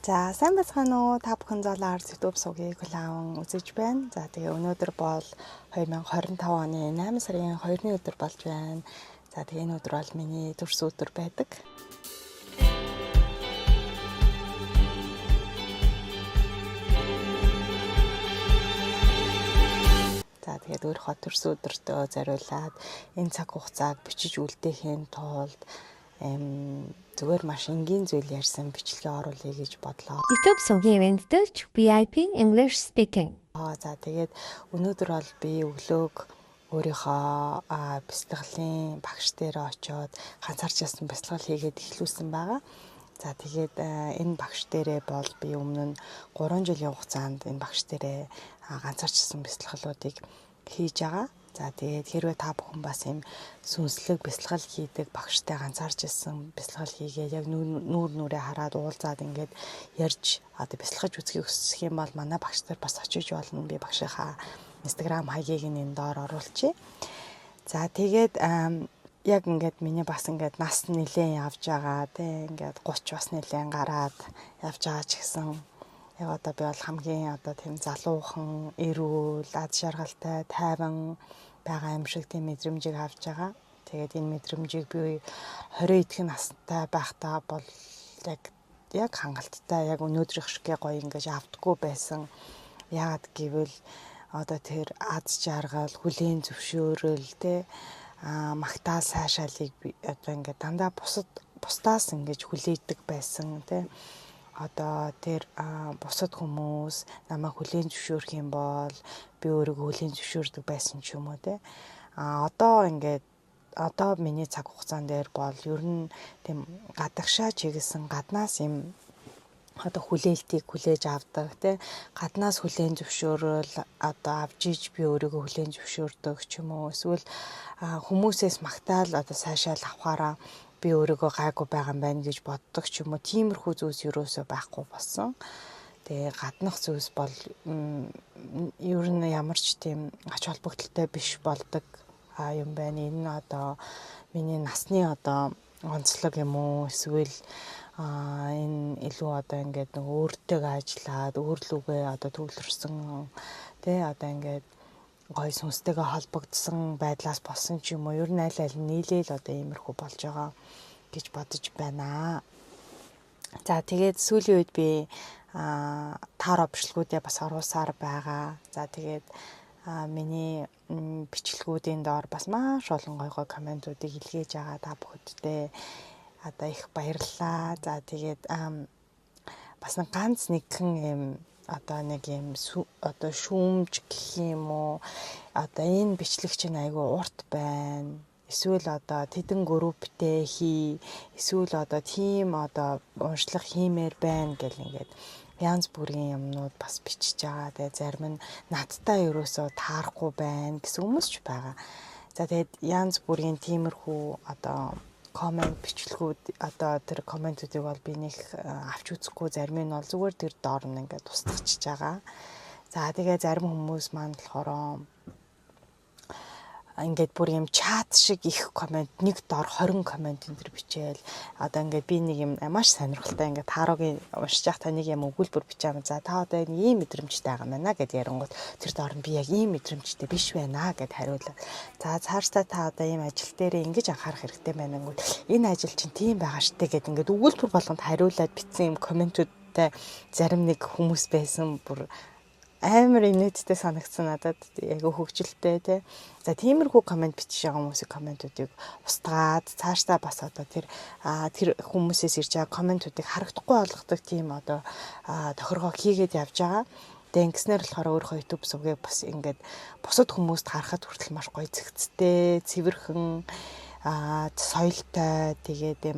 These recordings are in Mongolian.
За, сайн байцгаана уу? Та бүхэн Золоо Арт YouTube сувгийг хүлээн үзэж байна. За, тэгээ өнөөдөр бол 2025 оны 8 сарын 2-ны өдөр болж байна. За, тэгээ энэ өдөр бол миний төрсөн өдөр байдаг. За, тэгээд өөрийнхөө төрсөн өдөртөө зориулаад энэ цаг хугацааг бичиж үлдээхийн тулд зүгээр маш энгийн зүйл ярьсан бичлэгээ оруулъя гэж бодлоо. YouTube сувгийн ивээн тэтгэгч VIP English Speaking. За, тэгээд өнөөдөр бол би өглөөг өөрийнхөө бясалгалын багш дээр очиод ганцаарчсан бясалгал хийгээд эхлүүлсэн байгаа. За, тэгээд энэ багш дээрээ бол би өмнө нь 3 жилийн хугацаанд энэ багш дээрээ ганцаарчсан бясалгалуудыг хийж байгаа. За, тэгээд хэрвээ та бүхэн бас ийм сүнслэг бясалгал хийдэг багштай ганцаарчсан бясалгал хийгээд яг нүүр нүрээ хараад уулзаад ингээд ярьж одоо бясалгаж үзхийг хүсэх юм бол манай багш нар бас очиж болно. Би багшийнхаа Instagram хаягийг энэ доор оруулчихъя. За, тэгээд яг ингээд миний бас ингээд нас нэлээд явж байгаа, тий, ингээд 30 бас нэлээд гараад явж байгаа ч гэсэн яг одоо би бол хамгийн одоо тийм залуухан, эрүүл, аз жаргалтай, тайван байгаа юм шиг тийм мэдрэмжийг авч байгаа. Тэгээд энэ мэдрэмжийг би 20 эдхэн настай байхдаа бол яг хангалттай, яг өнөөдрийнх шиг гоё ингэж авдаггүй байсан. Яагаад гэвэл одоо тэр аз жаргал, хүлээн зөвшөөрөл, тэ, магтаал сайшаалыг одоо ингээд дандаа бусдаас ингэж хүлээдэг байсан, тэ. Одоо тэр бусад хүмүүс намайг хүлээн зөвшөөрөх юм бол би өөрийгөө хүлээн зөвшөөрдөг байсан ч юм уу, тэ. Одоо ингээд одоо миний цаг хугацаан дээр бол ер нь тийм гадагшаа чиглэсэн, гаднаас юм одоо хүлээлтийг хүлээж авдаг, тэ, гаднаас хүлээн зөвшөөрөл одоо авч иж би өөрийгөө хүлээн зөвшөөрдөг ч юм уу, эсвэл хүмүүсээс магтаал одоо сайшаал авахаараа би өөрийгөө гайгүй байгаа юм байна гэж боддог ч юм уу, тиймэрхүү зүйлс ерөөсөө байхгүй болсон. Тэгээ гаднах зүйлс бол ер нь ямар ч тийм ач холбогдолтой биш болдог юм байна. Энэ нь одоо миний насны одоо онцлог юм уу, эсвэл энэ илүү одоо ингээд нэг өөртөө ажиллаад өөрлөгөө одоо төвлөрсөн, тэ, одоо ингээд гой сүнстэйгээ холбогдсон байдлаас болсон ч юм уу, ер нь аль аль нь нийлээл одоо иймэрхүү болж байгаа гэж бодож байна. За, тэгээд сүүлийн үед би таро бичлэгүүдээ бас оруулсаар байгаа. За, тэгээд миний бичлэгүүдийн доор бас маш олон гой гой комментуудыг илгээж байгаа та бүхэддээ одоо их баярлалаа. За, тэгээд бас нэг ганц нэгэн юм одоо нэг юм одоо шүүмж гэх юм уу, одоо энэ бичлэг чинь айгүй урт байна, эсвэл одоо тэдэн групптэй хий, эсвэл одоо тийм одоо уншлах хиймээр байна гэл ингээд янз бүрийн юмнууд бас бичиж байгаа. Тэгээ зарим нь надтай ерөөсөө таарахгүй байна гэсэн хүмүүс ч байгаа. За, тэгээд янз бүрийн тиймэрхүү одоо коммент бичлэгүүд, одоо тэр комментүүдийг бол би нэг авч үзэхгүй, зарим нь бол зүгээр тэр доор нь ингээд тусдагчж байгаа. За, тэгээ зарим хүмүүс маань болохоор ингээд бүр юм чат шиг их коммент, нэг дор 20 коммент энэ төр бичээл, одоо ингээд би нэг юм маш сонирхолтой ингээд тарогийн уншиж байхдаа нэг юм өгүүлбэр бичээ. За, та одоо энэ ийм мэдрэмжтэй байгаа юм байна гэд ярингууд тэр доор нь би яг ийм мэдрэмжтэй биш байна гэд хариулаа. За, цаашдаа та одоо ийм ажил дээрээ ингэж анхаарах хэрэгтэй байна гингүүд энэ ажил чинь тийм байгаа штэ гэд ингээд өгүүлбэр болгонд хариулаад бичсэн юм комментүүдтэй зарим нэг хүмүүс байсан, бүр амар инээдтэй санагдсан надад, яг хөгжилтэй, тий. За, тиймэрхүү коммент бичиж байгаа хүмүүсийн комментуудыг устгаад цаашдаа бас одоо тэр хүмүүсээс ирж байгаа комментуудыг харагдахгүй болгодог тийм одоо тохиргоо хийгээд явж байгаа. Тэгээ ингэснээр болохоор өөрийнхөө YouTube сувгийг бас ингээд бусад хүмүүст харахад хүртэл маш гоё зэгцтэй, цэвэрхэн, соёлтой, тэгээд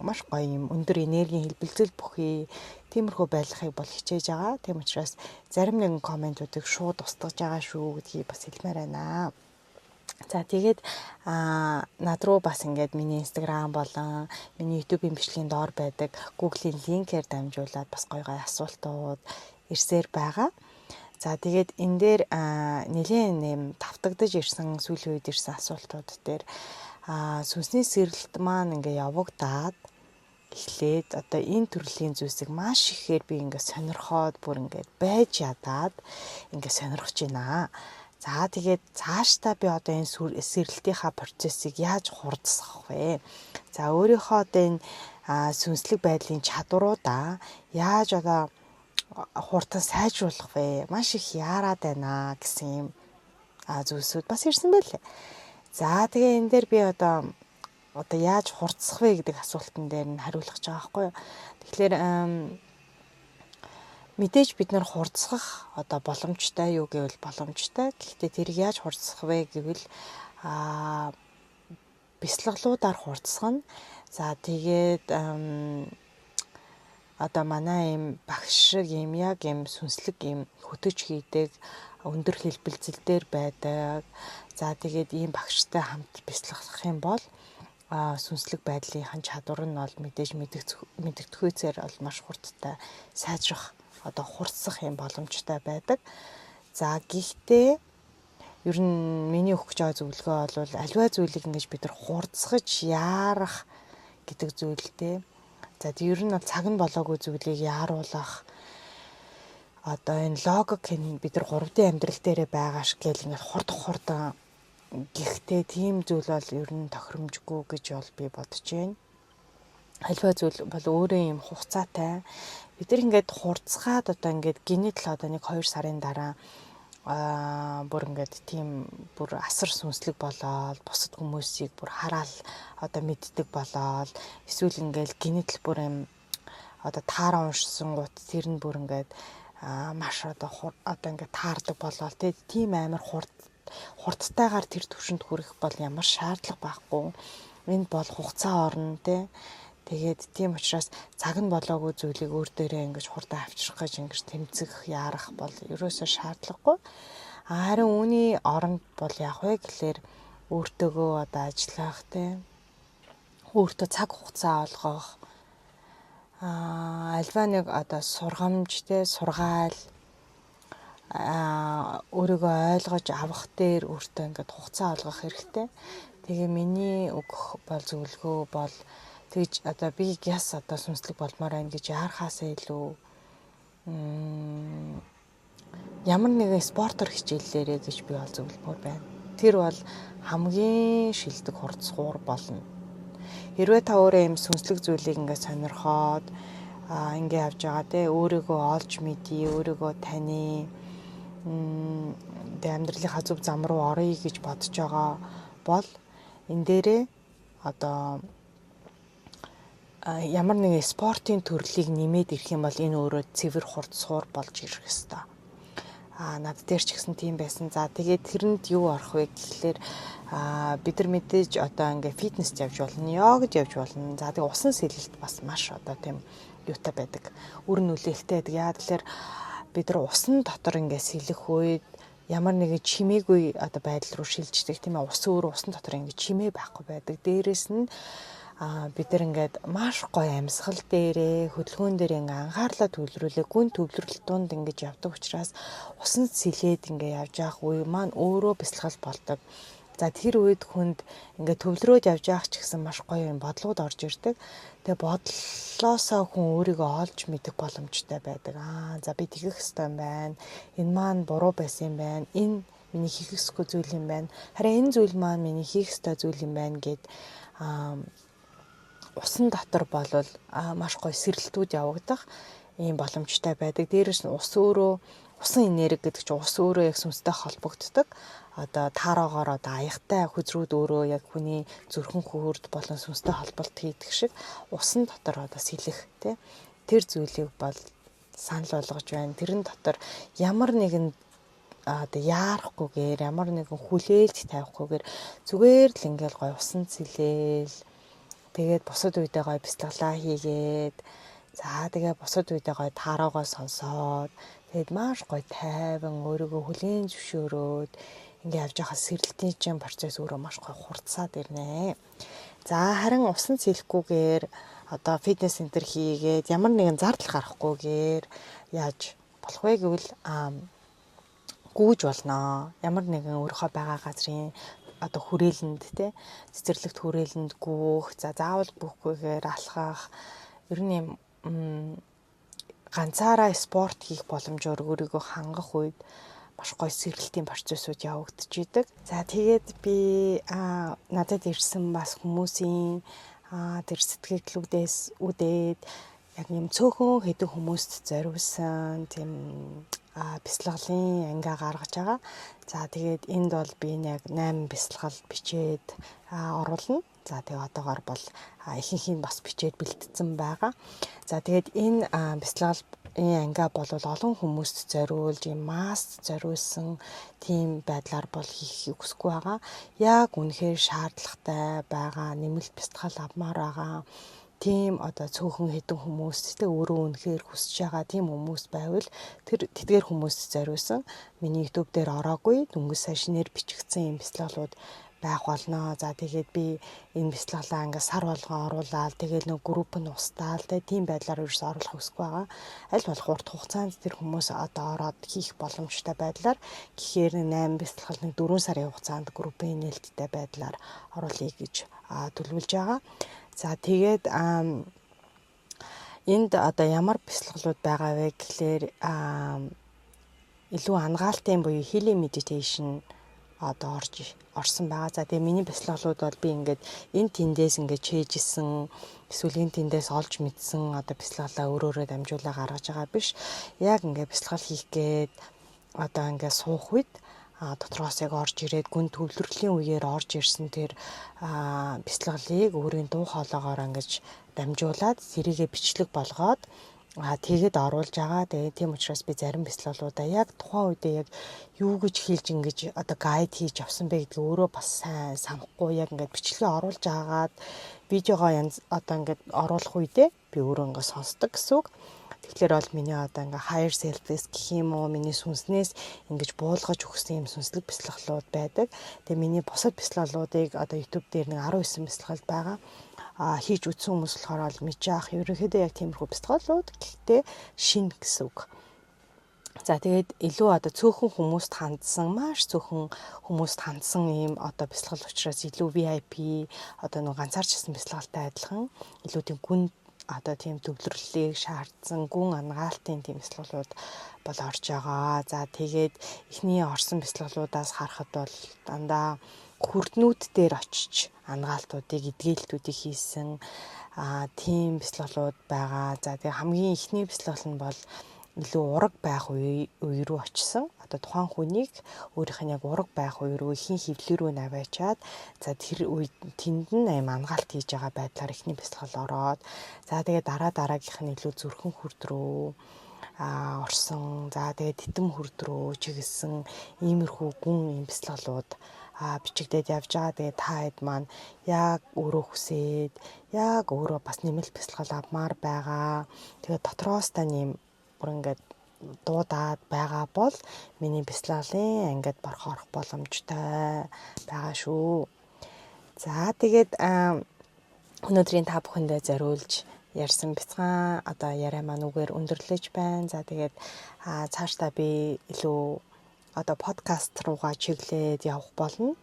маш гоё юм өндөр энергийн хэлбэлзэл бүхий тиймэрхүү байлгахыг бол хичээж байгаа. Тийм учраас зарим нэгэн комментуудыг шууд устгаж байгаа шүү гэдгийг бас хэлмээр байна. За, тэгээд над руу бас ингээд миний Instagram болон миний YouTube-ийн бичлэгийн доор байдаг Google-ийн линкээр дамжуулаад бас гоё гоё асуултууд ирсээр байгаа. За, тэгээд энэ дээр нэлээд нэм тавтагдаж ирсэн, сүүлийн үед ирсэн асуултууд дээр сүнсний сэрэлт маань ингээ явагдаад эхлээд одоо энэ төрлийн зүйлсийг маш ихээр би ингээд сонирхоод бүр ингээд байж ядаад ингээд сонирхож байна. За тэгээд цаашдаа би одоо энэ сэрэлтийнхаа процессыг яаж хурдсах вэ? За өөрийнхөө одоо энэ сүнслэг байдлын чадваруудаа яаж одоо хурдан сайжруулах вэ? Маш их яарад байна гэсэн юм зүйлсүүд бас ирсэн байлээ. За тэгээ энэ дээр би одоо яаж хурдсах вэ гэдэг асуултан дээр нь хариулах гэж байгаа байхгүй юу. Тэгэхээр мэдээж бид нар хурдсах одоо боломжтой юу гэвэл боломжтой. Гэхдээ тэрийг яаж хурдсах вэ гэвэл бясалгалуудаар хурдсах нь. За тэгээд одоо манай ийм багш шиг ийм яг ийм сүнслэг ийм хөтөч хийдэг өндөр хэлбэлзэл дээр байдаг. За тэгээд ийм багштай хамт бясалгах юм бол сүнслэг байдлынхаа чадвар нь бол мэдээж мэдэгдэхүйцээр бол маш хурдтай сайжрах одоо хурцсах юм боломжтой байдаг. За гэхдээ ер нь миний өгөх гэж байгаа зөвлөгөө бол аливаа зүйлийг ингэж бид нар хурцсаж яарах гэдэг зүйлтэй. За ер нь бол цаг нь болоогүй зүйлийг яаруулах одоо энэ логик бид нар 3D амьдрал дээрээ байгаа ш гэл ингээд хурдан гэхдээ тийм зүйл бол ер нь тохиромжгүй гэж бол би бодож байна. Аливаа зүйл бол өөрөө юм хугацаатай. Бид нар ингээд хурцгаад одоо ингээд гинэт л одоо 1-2 сарын дараа бүр ингээд тийм бүр асар сүнслэг болоод бусад хүмүүсийг бүр хараал одоо мэддэг болоод эсвэл ингээд гинэт л бүр юм одоо таараа уншсан гут тэр нь бүр ингээд маш одоо ингээд таардаг болоод тийм амар хурдтайгаар тэр төвшөнд хүрэх бол ямар шаардлага байхгүй. Энд бол хугацаа орно те. Тэгээд тийм учраас цаг нь болоогүй зүйлийг өөр дээрээ ингэж хурдан авчрах гэж ингэж тэмцэх, яарах бол ерөөсөө шаардлагагүй. Харин үүний оронд бол яах вэ гэхлээр өөртөөгөө одоо ажиллах те. Өөртөө цаг хугацаа олгох. Альва нэг одоо сургамж те, сургаал өөрийгөө ойлгож авах дээр өөртөө ингээд хугацаа олгох хэрэгтэй. Тэгээ миний өгөх бол зөвлөгөө бол тэгж одоо би яс одоо сүнслэг болмоор байна гэж яарахаасаа илүү ямар нэгэн спортоор хичээллээрэй гэж би бол зөвлөмөр байна. Тэр бол хамгийн шилдэг хурцсуур болно. Хэрвээ та өөрөө юм сүнслэг зүйлийг ингээд сонирхоод ингээ явж байгаа те, өөрийгөө олж мэдье, өөрийгөө таны амьдралынхаа зөв зам руу оръё гэж бодож байгаа бол энэ дээрээ одоо ямар нэгэн спортын төрлийг нэмээд ирэх юм бол энэ өөрөө цэвэр хурд суур болж ирэх ёстой. Над дээр ч гэсэн тийм байсан. За тэгээд тэрэнд юу орох вэ гэхлээр бид нар мэдээж одоо ингээ фитнест явж болно, йогд явж болно. За тэгээд усан сэлэлт бас маш одоо тийм юутай байдаг. Үр нөлөөлтэй байдаг. Яа тэгэхээр бид нар усан дотор ингээ сэлэх үед ямар нэгэн чимээгүй одоо байдал руу шилждэг, тийм ээ. Ус өөрөө усан дотор ингээ чимээ байхгүй байдаг. Дээрээс нь бид нар ингээд маш гоё амьсгал дээрээ хөдөлгөөн дээр ингээ анхаарлаа төвлөрүүлээ гүн төвлөрөлт дунд ингэж явдаг учраас усан сэлээд ингээ явж явах үе маань өөрөө бясалгал болдог. За тэр үед хүнд ингээ төвлөрөөд явж явах ч гэсэн маш гоё юм бодлууд орж ирдэг. Тэгээ бодлоосоо хүн өөрийгөө олж мэдэх боломжтой байдаг. За би тэгэх ёстой юм байна. Энэ маань буруу байсан юм байна. Энэ миний хийх ёсгүй зүйл юм байна. Харин энэ зүйл маань миний хийх ёстой зүйл юм байна гэд усан дотор болвол маш гоё сэрэлтүүд явагдах ийм боломжтой байдаг. Дээрээс нь ус өөрөө усан энерги гэдэг чинь ус өөрөө яг сүнстэй холбогддог. Одоо таароогоор одоо аягтай хүзрүүд өөрөө яг хүний зүрхэн хөөрд болон сүнстэй холболт хийдэг шиг усан дотор одоо сэлэх тий тэр зүйлийг бол санал болгож байна. Тэрэн дотор ямар нэгэн одоо яарахгүйгээр ямар нэгэн хүлээлт тавихгүйгээр зүгээр л ингээл гоё усан сэлээл. Тэгээд бусад үедээ гоё бясалгалаа хийгээд, за тэгээ бусад үедээ гоё таароогоо сонсоод, тэгээд маш гоё тайван өөрийгөө хүлээн зөвшөөрөөд ингээ явж байгаа сэрэлтийн чинь процесс өөрөө маш гоё хурцсаад ирнэ. За харин усан сэлэхгүйгээр одоо фитнес центр хийгээд ямар нэгэн зардал гарахгүйгээр яаж болох вэ гэвэл гүүж болно. Ямар нэгэн өөрийнхөө байгаа газрын одоо хүрээлэнд те цэцэрлэгт хүрээлэнд гүүх, за заавал гүүхгүйгээр алхах, Ер нь юм ганцаараа спорт хийх боломжоор өөрийгөө хангах үед маш гоё сэргэлтийн процессууд явагдчихийдэг. За тэгээд би надад ирсэн бас хүмүүсийн тэр сэтгэлдлүүдээс үдээд яг юм цөөхөн хэдэн хүмүүст зориулсан тийм бясалгалын анги гаргаж байгаа. За тэгээд энд бол би яг 8 бясалгал бичээд оруулна. За тэгээ одоогоор бол ихэнх нь бас бичээд бэлтгэсэн байгаа. За тэгээд энэ бясалгалын анги бол олон хүмүүст зориулж, юм масс зориулсан тийм байдлаар бол хийхийг хүсэхгүй байгаа. Яг үнэхээр шаардлагатай байгаа, нэмэлт бясалгал авмаар байгаа тийм одоо цөөхөн хэдэн хүмүүс тэ өөрөө үнэхээр хүсэж байгаа тийм хүмүүс байвал тэр тэдгээр хүмүүст зориулсан миний YouTube дээр ороогүй дөнгөж сая шинээр бичигдсэн юм бясалгалууд байх болно. За тэгээд би энэ бясалгалаа ингээд сар болгон оруулаад тэгээд нэг групп нь устаал тэ тийм байдлаар ерөөс оруулах хүсэхгүй байгаа. Аль болох урт хугацаанд тэр хүмүүс одоо ороод хийх боломжтой байдлаар гэхээр 8 бясалгал нэг 4 сарын хугацаанд группийн нээлттэй байдлаар оруулъя гэж төлөвлөж байгаа. За тэгээд энд одоо ямар бясалгалууд байгаа вэ гэхлээр илүү анагаалтын буюу healing meditation одоо орж орсон байгаа. За тэгээ миний бясалгалууд бол би ингээд энэ тэндээс ингээд чэйжсэн эсвэл энэ тэндээс олж мэдсэн одоо бясалгалаа өөрөөрөө дамжуулаа гаргаж байгаа биш. Яг ингээд бясалгал хийх гээд одоо ингээд суух үед дотроос яг орж ирээд гүн төвлөрлийн үеэр орж ирсэн тэр бясалгалыг өөрийн дуу хоолойгоор ингэж дамжуулаад тэрийгэ бичлэг болгоод тэгээд оруулж байгаа. Тэгээд тийм учраас би зарим бясалгалуудаа яг тухайн үедээ яг юу гэж хэлж ингэж одоо гайд хийж авсан бэ гэдгийг өөрөө бас сайн санахгүй яг ингээд бичлэгээ оруулж агаад видеогоо янз одоо ингээд оруулах үедээ би өөрөө ингээд сонсдог гэсэн үг. Тэгэхээр бол миний одоо ингээ higher self-ээс гэх юм уу, миний сүнснээс ингэж буулгаж өгсөн юм сүнслэг бясалгалууд байдаг. Тэгээ миний бусад бясалгалуудыг одоо YouTube дээр нэг 19 бясалгал байгаа. Хийж үзсэн хүмүүс болохоор бол мэдчих. Ерөнхийдөө яг тиймэрхүү бясалгалууд гэхдээ шин гэсэн үг. За тэгээд илүү одоо цөөхөн хүмүүст хандсан, маш цөөхөн хүмүүст хандсан ийм одоо бясалгал учраас илүү VIP одоо нэг ганцаарчсан бясалгалтай адилхан илүү тийм гүн одоо тийм төвлөрлөлийг шаардсан гүн анагаалтын тийм бясалгалууд бол орж байгаа. За тэгээд эхний орсон бясалгалуудаас харахад бол дандаа хүрднүүд дээр очиж анагаалтуудыг эдгээлтүүдийг хийсэн тийм бясалгалууд байгаа. За тэгээ хамгийн эхний бясалгал нь бол илүү ураг байх үе рүү очисон. Одоо тухайн хүнийг өөрийнх нь яг ураг байх үе рүү ихийн хөвлөл рүү наваачаад за тэр үед тэнд нь аим ангаалт хийж байгаа байдлаар эхний бясалгал ороод за тэгээ дараа дараагийнх нь илүү зүрхэн хүрд рүү орсон. За тэгээ титэм хүрд рүү чиглэсэн иймэрхүү гүн юм бясалгалууд бичигдээд явж байгаа. Тэгээ та хэд маань яг өөрөө хүсээд яг өөрөө бас нэмэлт бясалгал авмаар байгаа. Тэгээ дотроос тань юм бүр ингээд дуудаад байгаа бол миний бясалгалын ангид борох орох боломжтой байгаа шүү. За тэгээд өнөөдрийн та бүхэндээ зориулж ярьсан бяцхан одоо яриа маань үгээр өндөрлөж байна. За тэгээд цаашдаа би илүү одоо подкаст руугаа чиглээд явах болно.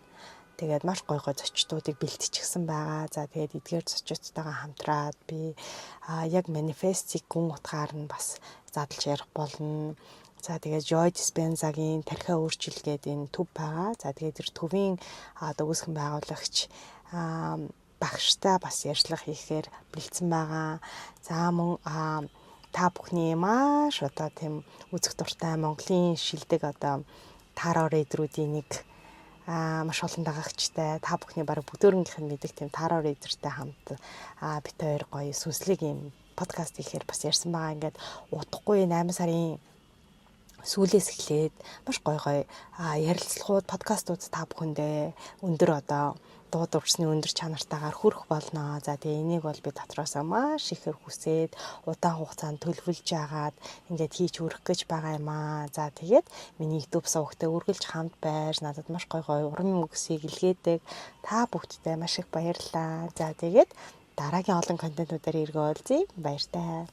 Тэгээд маш гой гой зочдуудыг бэлтчихсэн байгаа. За тэгээд эдгээр зочдтойгоо хамтраад би яг манифестик гүн утгаар нь бас задлж ярих болно. За тэгээд Joy Dispenza-гийн тархиа өөрчил гэдэг энэ төв байгаа. За тэгээд тэр төвийн одоо үүсгэн байгуулагч багштай бас ярьцлага хийхээр бэлдсэн байгаа. За мөн та бүхний маш одоо тийм үзэх дуртай Монголын шилдэг одоо таро рейдерүүдийн нэг маш олон дагагчтай та бүхний бараг бүгдөөрөнгийнх нь мэдэх тийм таро рейдертэй хамт бит хоёр гоё сүнслэг юм подкаст хийхээр бас ярьсан байгаа. Ингээд удахгүй 8 сарын сүүлээс эхлээд маш гоё гоё ярилцлагууд, подкастууд та бүхэндээ өндөр одоо дуу дурсны өндөр чанартайгаар хүрэх болно. За тэгээ энийг бол би дотроосоо маш ихээр хүсээд удаан хугацаанд төлөвлөж агаад ингээд хийж хүрэх гэж байгаа юм аа. За тэгээд миний YouTube сувагтай үргэлж хамт байж надад маш гоё гоё урам үгсийг илгээдэг. Та бүхдтэй маш их баярлалаа. За тэгээд дараагийн олон контентуудаар эргээ уулзъя. Баяртай.